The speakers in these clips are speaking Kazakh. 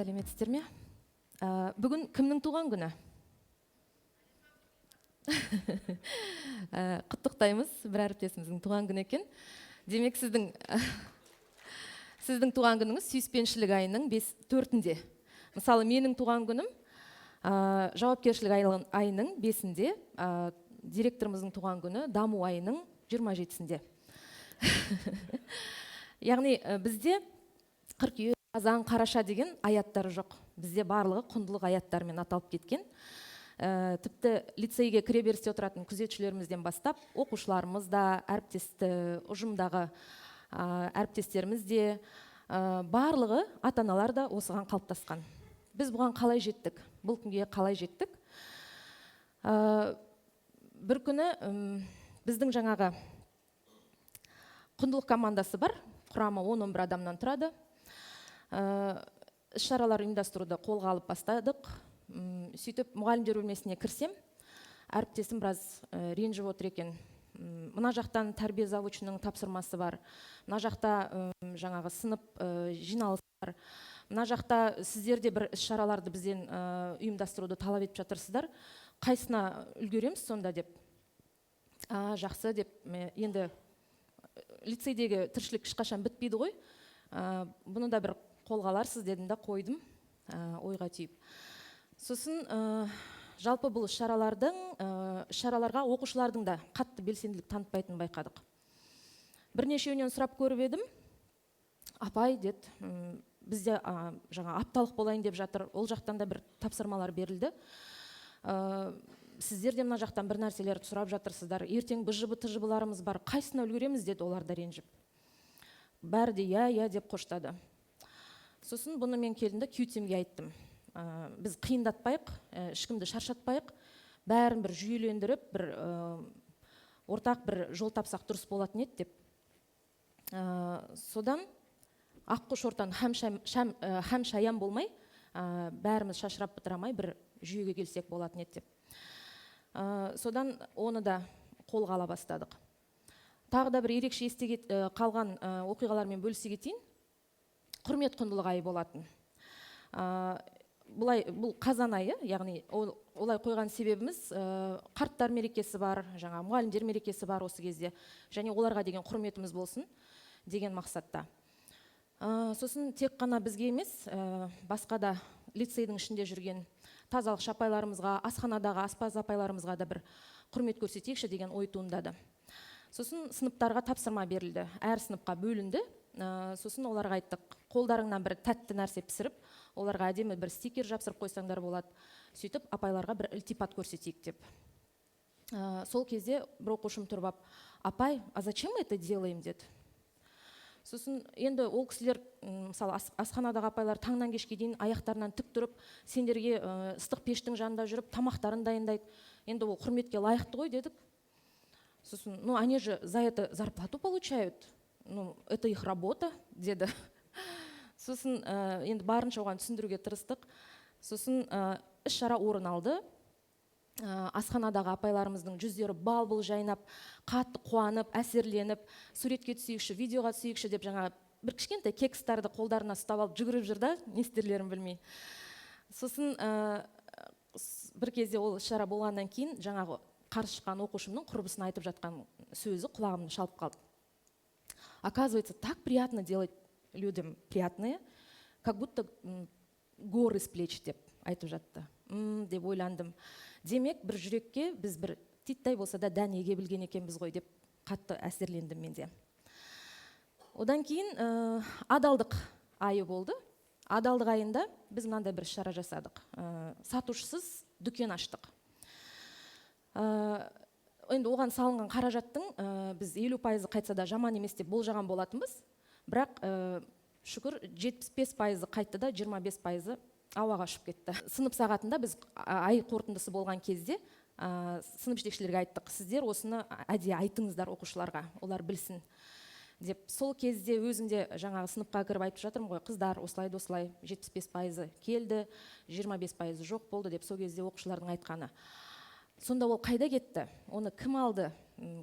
Сәлеметсіздер ме? Бүгін кімнің туған күні? Құттықтаймыз, бір әріптесіміздің туған күні екен. Демек, сіздің туған күніңіз сүйіспеншілік айының 4-інде. Мысалы, менің туған күнім жауапкершілік айының 5-інде, директорымыздың туған күні даму айының 27-сінде. Яғни, бізде қыркүйек, қазан, қараша деген аяттар жоқ. Бізде барлығы құндылық аяттармен аталып кеткен. Тіпті лицейге кіре берісте отыратын күзетшілерімізден бастап, оқушыларымыз да, әріптесті, ұжымдағы әріптестеріміз де, барлығы, ата-аналар да осыған қалыптасқан. Біз бұған қалай жеттік? Бұл күнге қалай жеттік? Бір күні біздің жаңағы құндылық командасы бар, құрамы 10-11 адамнан тұрады. Іс-шаралар ұйымдастыруды қолға алып бастадық. Сөйтіп мұғалімдер бөлмесіне кірсем, әріптесім біраз ренжіп отыр екен. Мына жақтан тәрбие завучының тапсырмасы бар, мына жақта жаңағы сынып жиналысы бар, мына жақта сіздер де бір іс-шараларды бізден ұйымдастыруды талап етіп жатырсыздар, қайсына үлгереміз сонда деп. Жақсы деп, енді лицейдегі тіршілік ешқашан бітпейді ғой, бұны да бір қолға аларсыз дедім да қойдым, ойға түйіп. Сосын жалпы бұл іс-шараларға оқушылардың да қатты белсенділік танытпайтынын байқадық. Бірнешеуінен сұрап көріп едім, апай деді, бізде жаңа апталық болайын деп жатыр, ол жақтан да бір тапсырмалар берілді. Сіздер де мына жақтан бір нәрселерді сұрап жатырсыздар, ертең БЖБ ТЖБ-ларымыз бар, қайсысына үлгереміз деді олар да ренжіп. Бәрі де иә, иә деп қоштады. Сосын бұны мен келдім де кеудемге айттым. Біз қиындатпайық, ешкімді шаршатпайық, бәрін бір жүйелендіріп, бір ортақ бір жол тапсақ дұрыс болатын еді деп. Содан аққу шортан хәм шаян болмай, бәріміз шашырап бытырамай бір жүйеге келсек болатын еді деп. Содан оны да қолға ала бастадық. Тағы да бір ерекше есте қалған оқиғалармен бөлісе кетейін. Құрмет құндылық айы болатын. Бұлай, бұл қазан айы, яғни олай қойған себебіміз, қарттар мерекесі бар, жаңа мұғалімдер мерекесі бар осы кезде, және оларға деген құрметіміз болсын деген мақсатта. Сосын тек қана бізге емес, басқа да лицейдің ішінде жүрген тазалықшы апайларымызға, асханадағы аспаз апайларымызға да бір құрмет көрсетейікші деген ой туындады. Сосын сыныптарға тапсырма берілді, әр сыныпқа бөлінді. Сосын оларға айттық, қолдарыңнан бір тәтті нәрсе пісіріп, оларға әдемі бір стикер жапсырып қойсаңдар болады, сөйтіп апайларға бір ілтипат көрсетейік деп. Сол кезде бір оқушым тұрып алып, апай, а зачем мы это делаем деді. Сосын енді ол кісілер, мысалы, асханадағы апайлар таңнан кешке дейін аяқтарынан тік тұрып, сендерге ыстық пештің жанында жүріп тамақтарын дайындайды, енді ол құрметке лайықты ғой дедік. Сосын, ну они же за это зарплату получают, ну это их работа деді. Сосын енді барынша оған түсіндіруге тырыстық. Сосын іс-шара орын алды. Асханадағы апайларымыздың жүздері бал-бұл жайнап, қатты қуанып, әсерленіп, суретке түсейікші, видеоға түсейікші деп жаңағы бір кішкентай кекстарды қолдарына ұстап алып жүгіріп жүр да, не істерлерін білмей. Сосын бір кезде ол іс-шара болғаннан кейін жаңағы қарсы шыққан оқушымның құрбысына айтып жатқан сөзі құлағымды шалып қалды. Оказывается, так приятно делать людям приятное, как будто горы с плеч деп айтып жатты. Деп ойландым. Демек, бір жүрекке біз бір титтай болса да дән еге білген екенбіз ғой деп қатты әсерлендім мен де. Одан кейін адалдық айы болды. Адалдық айында біз мынандай бір іс-шара жасадық. Сатушысыз дүкен аштық. Енді оған салынған қаражаттың біз 50%-ы қайтса да жаман емес деп болжаған болатынбыз. Бірақ шүкір, 75%-ы қайтты да, 25%-ы ауаға ұшып кетті. Сынып сағатында біз ай қорытындысы болған кезде сынып жетекшілерге айттық, сіздер осыны әдейі айтыңыздар оқушыларға, олар білсін деп. Сол кезде өзім де жаңағы сыныпқа кіріп айтып жатырмын ғой, қыздар, осылай да осылай 75%-ы келді, 25%-ы жоқ болды деп. Сол кезде оқушылардың айтқаны: сонда ол қайда кетті, оны кім алды?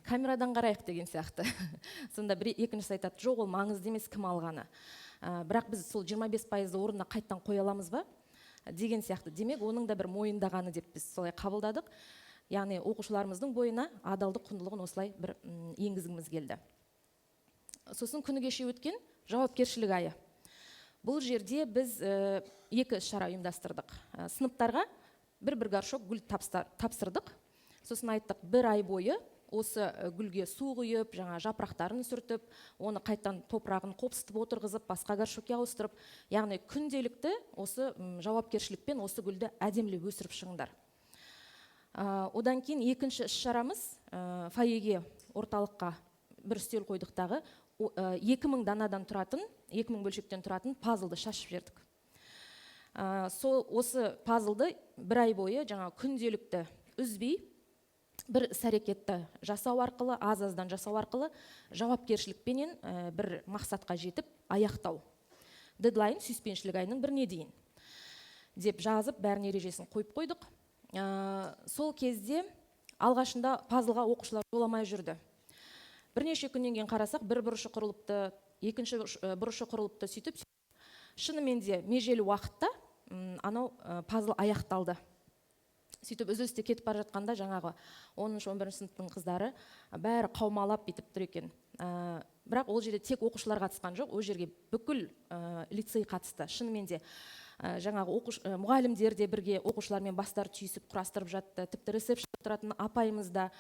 Камерадан қарайық деген сияқты. Сонда бір екіншісі айтады: жоқ, ол маңызды емес кім алғаны. Бірақ біз сол 25%-ды орнына қайттан қоя аламыз ба деген сияқты. Демек, оның да бір мойындағаны деп біз солай қабылдадық. Яғни оқушыларымыздың бойына адалдық құндылығын осылай бір енгізгіміз келді. Сосын күні кеше өткен жауапкершілік айы. Бұл жерде біз екі іс шара ұйымдастырдық. Сыныптарға бір бір горшок гүл тапсырдық. Сосын айттық: бір ай бойы осы гүлге су құйып, жаңа жапырақтарын сүртіп, оны қайттан топырағын қопсытып отырғызып, басқа горшокке ауыстырып, яғни күнделікті осы жауапкершілікпен осы гүлді әдемілеп өсіріп шығыңдар. Одан кейін екінші іс шарамыз, фойеге, орталыққа бір үстел қойдық дағы, 2000 данадан тұратын, 2000 бөлшектен тұратын пазлды шашып жібердік. Сол осы пазлды бір ай бойы жаңа күнделікті үзбей бір іс әрекетті жасау арқылы, аз аздан жасау арқылы, жауапкершілікпенен бір мақсатқа жетіп аяқтау. Дедлайн сүйіспеншілік айының 1-іне дейін деп жазып, бәрін ережесін қойып қойдық. Сол кезде алғашында пазлға оқушылар жоламай жүрді. Бірнеше күннен кейін қарасақ, бір бұрышы құрылыпты, екінші бұрышы құрылыпты. Сөйтіп, шынымен де межелі уақытта анау пазл аяқталды. Сөйтіп, үзілісте кетіп бара жатқанда жаңағы 10-, 11-сыныптың қыздары бәрі қаумалап бүйтіп тұр екен. Бірақ ол жерде тек оқушылар қатысқан жоқ, ол жерге бүкіл лицей қатысты. Шынымен де жаңағы мұғалімдер де бірге оқушылармен бастары түйісіп құрастырып жатты. Тіпті ресепшн тұратын апайымыз да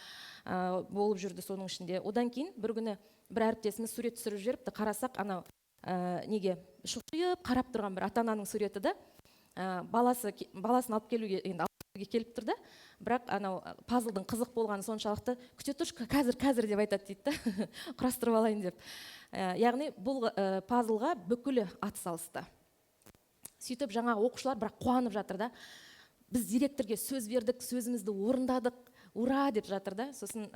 болып жүрді соның ішінде. Одан кейін бір күні бір әріптесіміз сурет түсіріп жіберіпті. Қарасақ, анау неге шұқшиып қарап тұрған бір ата ананың суреті да. Баласын алып келуге, енді алып келуге келіп тұр да, бірақ анау пазлдың қызық болғаны соншалықты, күте тұршы, қазір, қазір деп айтады дейді да, құрастырып алайын деп. Яғни бұл пазлға бүкілі атсалысты. Сөйтіп, жаңағы оқушылар бірақ қуанып жатыр да: біз директорге сөз бердік, сөзімізді орындадық, ура деп жатыр да. Сосын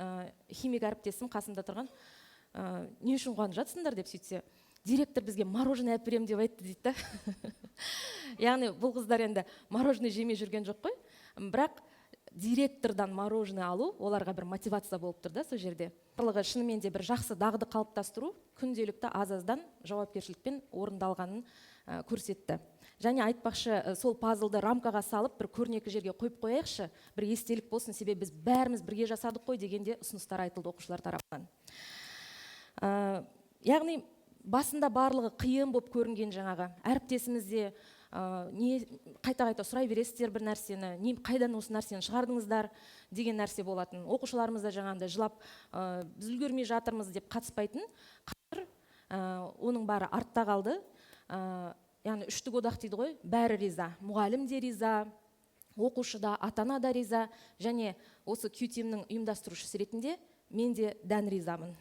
химик әріптесім қасымда тұрған, не үшін қуанып жатсыңдар деп сөйтсе, директор бізге мороженое әперіп беремін деп айтты дейді да. Яғни бұл қыздар енді мороженое жемей жүрген жоқ қой, бірақ директордан мороженое алу оларға бір мотивация болып тұр да. Сол жерде барлығы шынымен де бір жақсы дағды қалыптастыру, күнделікті аз аздан жауапкершілікпен орындалғанын көрсетті. Және айтпақшы, сол пазлды рамкаға салып, бір көрнекі жерге қойып қояйықшы, бір естелік болсын, себебі біз бәріміз бірге жасадық қой деген де ұсыныстар айтылды оқушылар тарапынан. Яғни басында барлығы қиын болып көрінген. Жаңағы әріптесіміз де не қайта қайта сұрай бересіздер бір нәрсені, не қайдан осы нәрсені шығардыңыздар деген нәрсе болатын. Оқушыларымыз да жаңағындай жылап, біз үлгермей жатырмыз деп қатыспайтын. Қазір оның бәрі артта қалды. Яғни үштік одақ дейді ғой, бәрі риза: мұғалім де риза, оқушы да, ата ана да риза. Және осы Q-Team-нің ұйымдастырушысы ретінде мен де дән ризамын.